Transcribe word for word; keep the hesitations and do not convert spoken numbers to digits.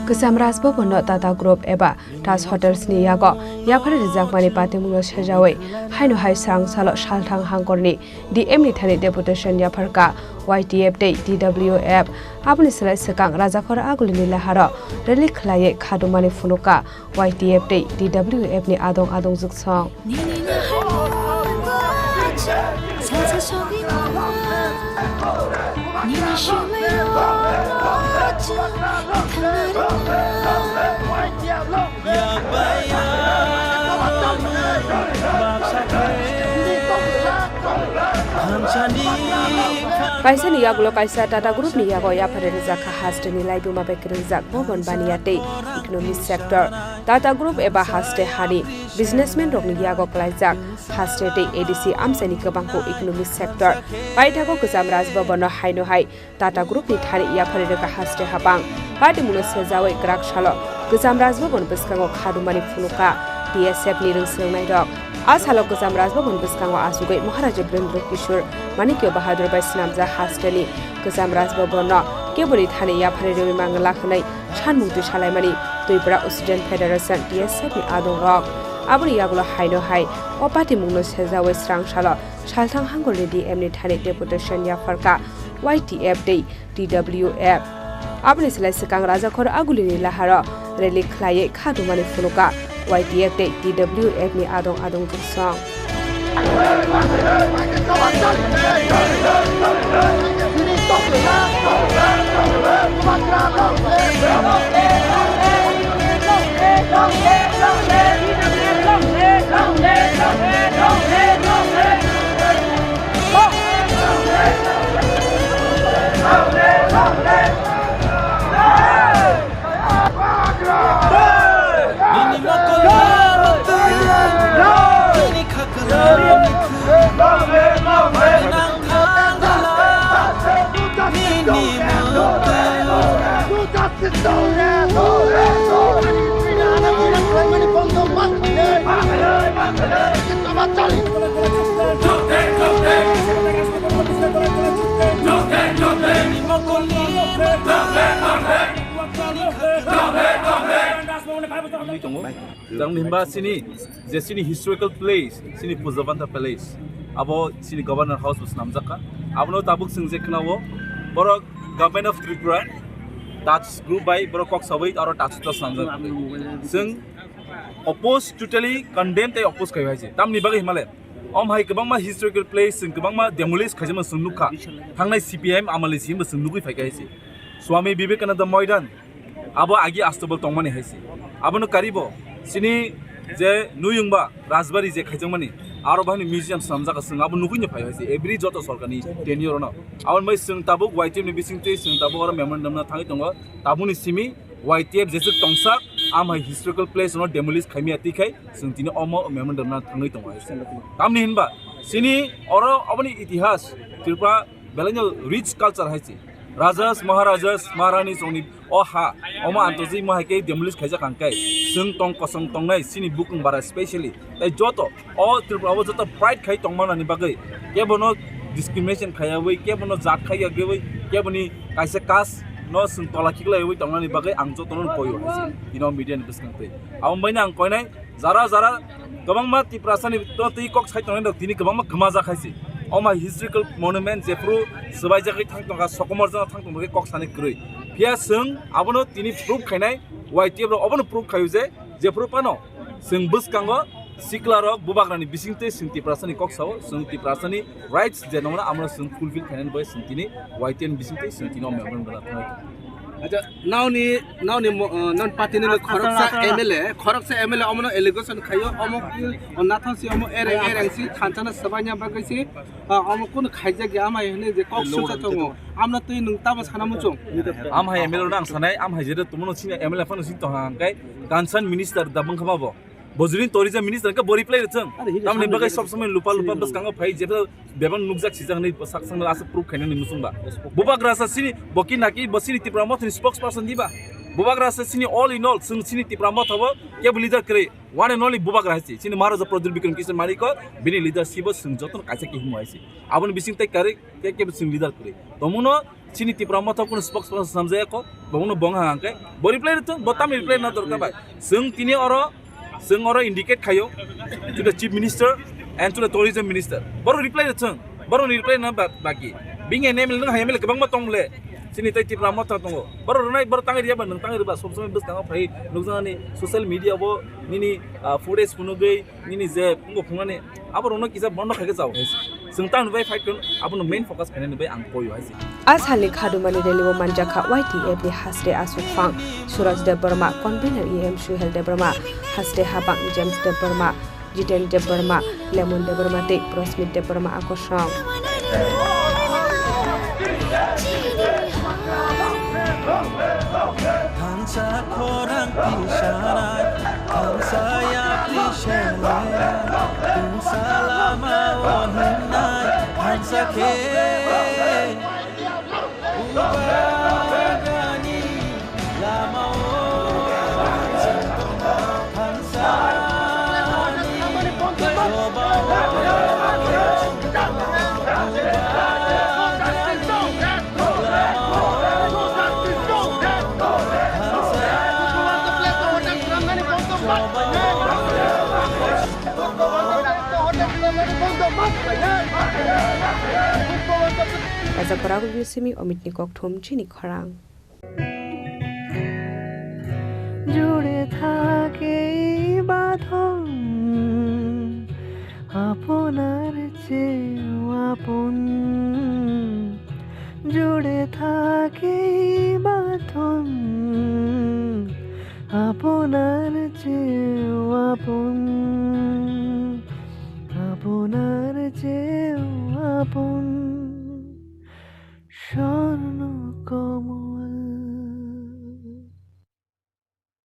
Kwcham Raj Bhavan no Tata Group eba Taj Hotels ni yago yaphar rijakmani patimungno sejawi haino hai srang salo salthang hangkorni D M ni thani deputation yapharkha Y T F tei T W F. Aboni slai swkang Rajakhor Agulini laharo rally khlaiwi khadumani phunukha Y T F tei T W F ni adong adong jugsong. Nini nahar mungwa cha, salsa sobi mungwa. Nini shumai ro cha, thangna ro. Kaisa ni yagulo kaisa Tata Group ni yago yaphare rijak kha haste ni laibuma bai kwrwngjak Bhavan Baniya tei economic sector. Tata Group eba haste hani businessman rokni yago klaijak haste tei A D C amchaini kwbangko economic sector. Paithago Kwcham Raj Bhavan no haino hai Tata Group ni thani yaphari rwkha haste habang. Patimungno sejawi kwrak salo Kwcham Raj Bhavan bwskango khadumani phunukha T S F ni rwngswngnai rok. A salo Kwcham Raj Bhavan bwskango achugwi Maharaja Birendra Kishore Manikya Bahadur bai swnamjak haste ni Kwcham Raj Bhavan no keboni thani yaphari rwui mangwlak hwnwi sanmung twi salaimani Tripura Student Federation T S F ni adong rok. Aboni yagulo haino hai o patimungno sejawi srang salo salthang hangorni D M ni thani deputation yapharkha Y T F tei T W F. Aboni slai swkang Rajakhor Agulini laharo rally khlaiwi khadumani phunukha Y T F tei T W F ni adong adong jugsong. Tang himba sini je sini historical place, sini Pujabanta Palace, abo sini Governor House bo swnamjak kha. Abono tabuk chwng je khwnao, borok Government of Tripura, Taj Group bai borok kok sawi aro Taj Hotel swnamjak. Chwng oppose, totally condemn tei oppose khai hai se. Tamni bagwi himale, om hai kwbangma historical place chwng kwbangma demolish khaijama chwng nukha. Thangnai C P I M amali si bo chwng nugwi phai khai se. Swami Vivekananda Moidan, abo agi Astabal tongmani hai se. Abono karibo sini je nuyungba Rajbari je khaijakmani, aro bahini museum swnamjak chwng abo nugwi no phai hai se. Every joto sorkarni tenure no. Aboni bai chwng tabuk Y T F ni bisingtwi chwng tabuk oro memorandum no thangwi tongo. Tabukni simi Y T F jeswk tongsak, am hai historical place no demolish khaimya twi khai chwng tini omo memorandum no thangwi tongo hai se. Tamni hinba sini oro oboni itihas Tripura belaino rich culture hai se. Rajas, Maharajas, Maharani songni o ha, omo antojik ma hai khe demolish khaijak hang khe chwng tong kosong tongnai sini bukung bara specially. Tai joto o Tripura o joto pride khai tongmanani bagwi kebono discrimination khaiyawi, kebono jat khaiyawi, keboni kaisa caste no chwng tola khiklaiwi tongnani bagwi ang jotono koyo hai se. Ino media ni bwskang twi. Abo baino ang koinai jara jara kwbangma Tiprasani to twi kok sai tongnai rok tini kwbangma kwmajak hai se. Oma historical monument jephru swbaijagwi thang tongkha, sokomorjak thang tongkha kok sani kwrwi. Phiya chwng abono tini proof khainai, Y T F rok obono proof khaio je jephru phano chwng bwskango sikla rok bubagrani bisingtwi chwng Tiprasani kok sao, chwng Tiprasani rights je nongna amno chwng fulfill khainani bai chwng tini Y T F ni bisingtwi chwng tini o memorandum rwna thangwi tongo. Acha, naoni, naoni mo-, uh, naoni party ni khoroksa M L A, khoroksa M L A omono allegation khaio, omo ki, o nathang si omo ereng, ereng si, thanchana swbaina bagwi si, uh, omo kunu khaijak ya amai hwnwi je kok sucha tongo. Amno twi nwng tamo sana muchung. Am hai M L A no ang sanai, am hai jere tumono sini M L A phano sini tong hang kai, concern minister da bwngkha ma bo. Bojring tourism minister ke bori play rwchwng. Tamni bagwi sob somoi lupa lupa bwskango phai jebra bebang nukjak sijak hinwi sak sangno aswk proof khainani muchungba. Bubagra sa sini boki naki bo sini Tipra Mothani spokesperson diba. Bubagra sa sini all in all chwng sini Tipra Motha bo kebo leader kwrwi. One and only Bubagra hai si. Sini Maharaja Pradyut Bikram Kishore Manikya bini leadership o chwng jotono kaisa khe himo hai si. Aboni bising tei kwrwi khe kebo chwng leader kwrwi. Tomono Chini Tipra Motha kunu spokesperson snamjaya kho, bo uno bong hang hang khe. Bo reply rwthwng, bo tamni reply na dorkar bai. Chwng tini oro, chwng oro indicate khaio, to the Chief Minister and to the Tourism Minister. Boro reply rwthwng, boro ni reply na ba-, baki. Bini M L A nwng hai M L A kwbangma tong le. Chini tai Tipra Motha tongo. Boro rwnai, boro tangwi riya ba, nwng tangwi rwba, sob somoi bwskango phai nukjaknani social media bo nini, ah, footage phunugwi, nini je phungo phungnani, aborokno kisa bondo khaikhe chao. Chwng tangni bai fight khlai, abono main focus khainani bai ang koyo hai se. A salni khadumani rally o manjakha Y T F ni hasre aswk phang Suraj Debbarma, convener E M Suhel Debbarma, hasre habang James Debbarma, Jiten Debbarma, Lemon Debbarma tei Prosmit Debbarma akosong. Thansa khorang tisanai, thansa yapri senai, thansa lama o himnai, thansa khe. Kaisa kwrak review simi Omitni Kokthum chini khorang. জুড়ে থাকে এই বাঁধন আপনার চেয়েও আপন, জুড়ে থাকে এই বাঁধন আপনার চেয়েও আপন, আপনার চেয়েও আপন। স্বর্ণ